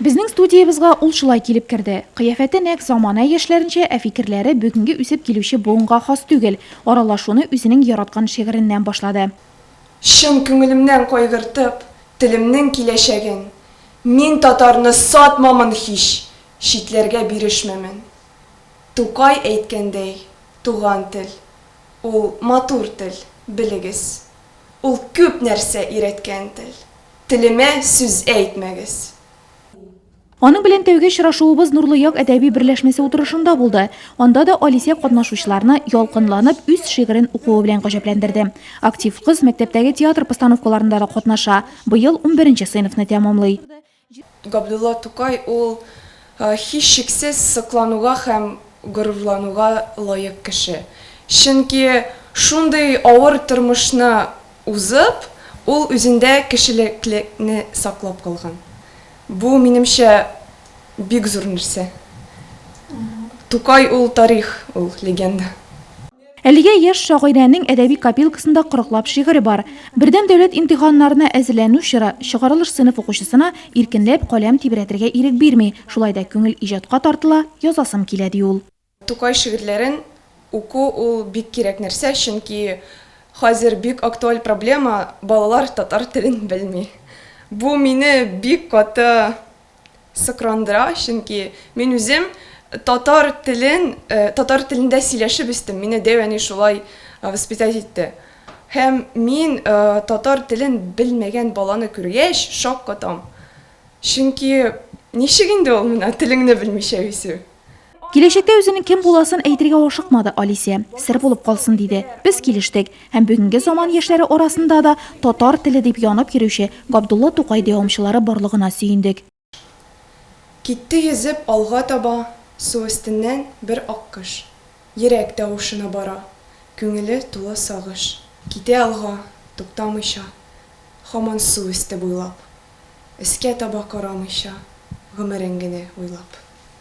Безнең студиябезгә ул шулай килеп керде. Кыяфәте нәкъ замана яшьләренчә, ә фикерләре бүгенге үсеп килүче буынга хас түгел. Аралашуны үзенең яраткан шигыреннән башлады. Чын күңелемнән кайгыртып, телемнең киләчәген, Мин татарны сатмамын һич, читләргә бирешмәмен. Тукай әйткәндәй, туган тел, ул матур тел, белегез. Ул күп нәрсә өйрәткән тел. Телемә сүз әйтмәгез. Аның белән тәүге очрашуыбыз Нурлы як әдәби берләшмәсе утырышында булды. Анда да Алисә катнашучыларны ялкынланып үз шигырен укуы белән гаҗәпләндерде. Актив кыз мәктәптәге театр постановкаларында да катнаша, быел унберенче сыйныфны тәмамлый. Габдулла Тукай ул, һичшиксез, соклануга һәм горурлануга лаек кеше. Чөнки шундый авыр тормышны узып, ул үзендә кешелеклекне саклап калган. Бу, минемчә, бик зур нәрсә. Тукай ул тарих, ул легенда. Әлегә яшь шагыйрәнең әдәби копилкасында кырыклап шигыре бар. Бердәм дәүләт имтиханнарына әзерләнү чоры чыгарылыш сыйныф укучысына иркенләп каләм тибрәтергә ирек бирми, шулай да күңел иҗатка тартыла, язасым килә, ди ул. Тукай шигырьләрен уку ул бик кирәк нәрсә, чөнки хәзер бик актуаль проблема, балалар татар телен белми. Бу мине бик каты Сыкрандыра, чөнки мин үзем татар телен, татар телендә сөйләшеп үстем, мине дәү әни шулай воспитать итте. Һәм мин татар телен белмәгән баланы күргәч, шаккатам. Чөнки ничек инде ул менә телеңне белмичә үсү? Киләчәктә үзенең кем буласын әйтергә ашыкмады Алисә. Сер булып калсын, диде. Без килештек. Һәм бүгенге заман яшьләре арасында да татар теле дип янып йөрүче Габдулла Тукай дәвамчылары барлыгына сөендек. Китте йөзеп алга таба Су өстеннән бер аккош. Йөрәк тавышына бара, Күңеле тулы сагыш. Китә алга, туктамыйча, Һаман су өсте буйлап. Өскә таба карамыйча, Гомерен генә уйлап.